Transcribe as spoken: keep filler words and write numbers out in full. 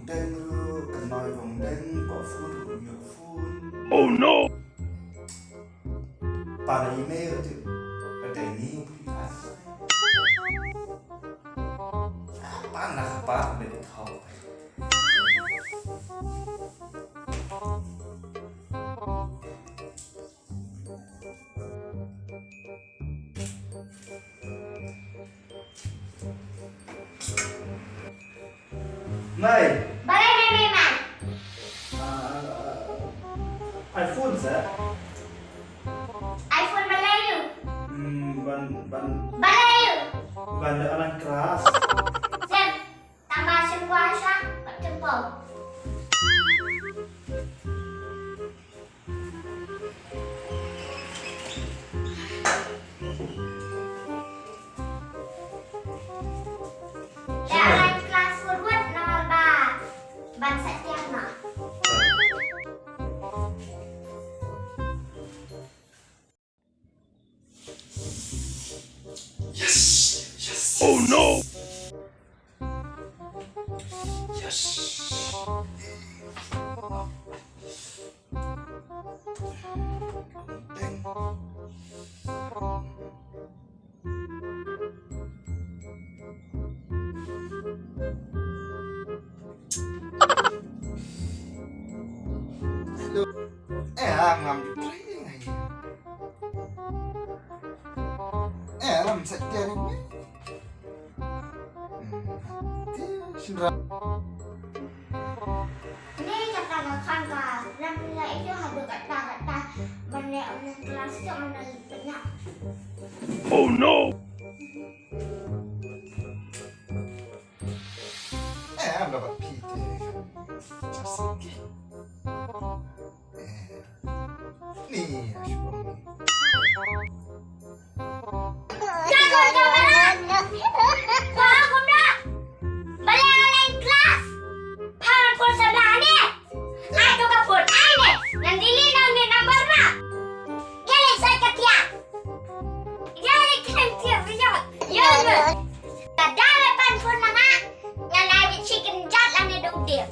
Deng ruh, ka noi bong deng, ba phone ruh nyo phone. Oh no! Para email tu, ka deng ni phi ai. Pan na ka pan de thok. Mai. Balei ne me man? Ah, iPhone sa? iPhone balei ïa u? Hmm, ban, ban. Balei ïa u? Ban da anak kelas. Sem, tambah sengkua sha, pat tempong. Dah ai kelas forward nomor ba. Ban sa tiang na. Yes! Yes! Oh no! Yes! Deng. Hello. Eh, ah, ngam ju try ngai. Eh, ram sa tiar ni. Hmm, ti shin ra. Ni kata ka khang ka ram la itu hadu kata kata mane online class tu online penya. Oh no! Eh, am dapat piti. Just in case. Eh. Ni, ash bang. Ka kor ka barat. Ba kumra. Bale online class. Pha kor samla ne. Ai to ka phone ai ne. Ngan dili na ne number na. Gele sa ka tia. Gele kan tia ria. Yo. Ka dale pan phone na nga. Ngan ai bi chicken jat la ne dong dia.